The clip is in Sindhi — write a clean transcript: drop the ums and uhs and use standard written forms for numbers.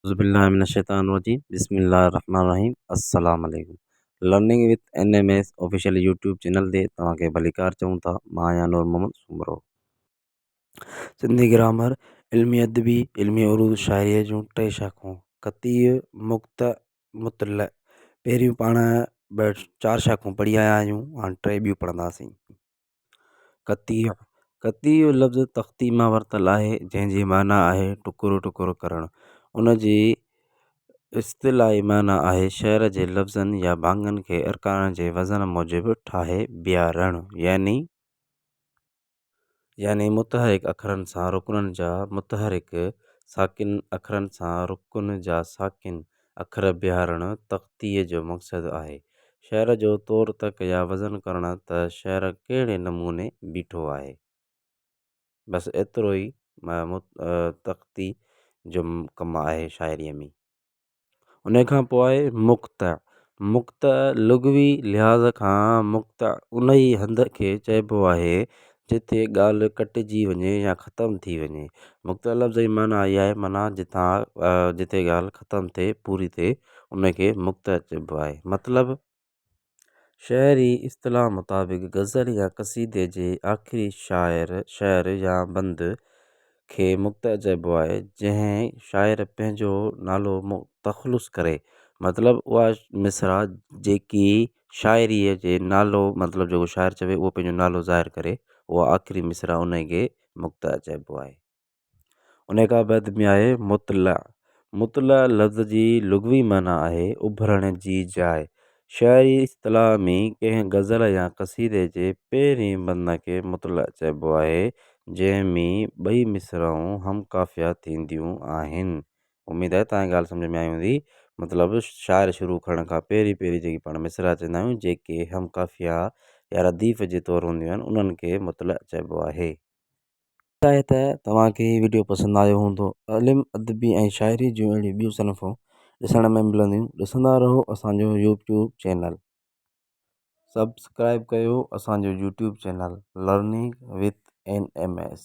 اعوذ بالله من الشيطان الرجيم بسم الله الرحمن الرحيم السلام عليڪم learning with N M S official YouTube channel تي توهان کي ڀليڪار چئون ٿا. مان آهيان نور محمد سومرو. سنڌي گرامر، علمي ادبي، علمي عروض شاعريء جون ٽي شاخون، قطعي، مقطع، مطلع. پهريون پاڻ ٻه چار شاخون پڙهي آيا آهيون، هاڻي ٽي ٻيون پڙهنداسين. قطيع، قطيع لفظ تختي مان ورتل آهي، جنهن جي معنيٰ آهي ٽڪرو ٽڪرو ڪرڻ. ان جي اصطلاحي معنيٰ آهي شعر جي لفظن يا ڀاڱن کي ارڪانن جي وزن موجب ٺاهي بيهارڻ، يعني. يعني متحرڪ اکرن سان رڪنن جا متحرڪ، ساڪن اکرن سان رڪن جا ساڪن اکر بيهارڻ تقطيع جو مقصد آهي. شعر جو تور تڪ يا وزن ڪرڻ ته شعر ڪهڙي نموني بيٺو آهي. بس ايترو ئي تقطيع جو ڪم آهي شاعريء ۾. انهيء کان پوء آهي مقطع. مقطع لغوي لحاظ کان مقطع انهيء هنڌ کي چئبو آهي، جتي ڳالهه ڪٽجي وڃي يا ختم ٿي وڃي. مقطع لفظ جي معنيٰ اها آهي معنيٰ جتان جتي ڳالهه ختم ٿئي، پوري ٿئي، ان کي مقطع چئبو آهي. مطلب. شعري اصطلاح مطابق غزل يا قصيدي جي آخري شاعر، شعر يا بند کي مقطع چئبو آهي، جنهن شاعر پنهنجو نالو تخلص ڪري، مطلب اها مصرع جيڪي شاعريء جي نالو مطلب جيڪو شاعر چوي اهو پنهنجو نالو ظاهر ڪري، اها آخري مصرع انهي کي مقطع چئبو آهي. انهيء کان بعد ۾ آهي مطلع. مطلع لفظ جي لغوي معنيٰ آهي اڀرڻ جي جاء. شعري اصطلاح ۾ ڪنهن غزل يا قصيدي جي پهرين بند کي مطلع چئبو آهي، جنهن ۾ ٻئي مصرعون هم قافيه ٿينديون آهن. اميد آهي توهان کي ڳالهه سمجهه ۾ آئي هوندي. مطلب شعر شروع ڪرڻ کان پهرين پهرين جيڪي پاڻ مصرع چوندا آهيون، جيڪي هم قافيه يا رديف جي طور هونديون آهن، انهن کي مطلع چئبو آهي. اميد آهي ته توهان کي هي وڊيو پسند آيو هوندو. علم، ادبي ۽ شاعري جون اهڙيون ٻيون صنفون ڏسڻ ۾ ملنديون. ڏسندا رهو اسان جو يوٽيوب چينل. سبسڪرائب ڪيو اسان جو YouTube channel learning with N M S.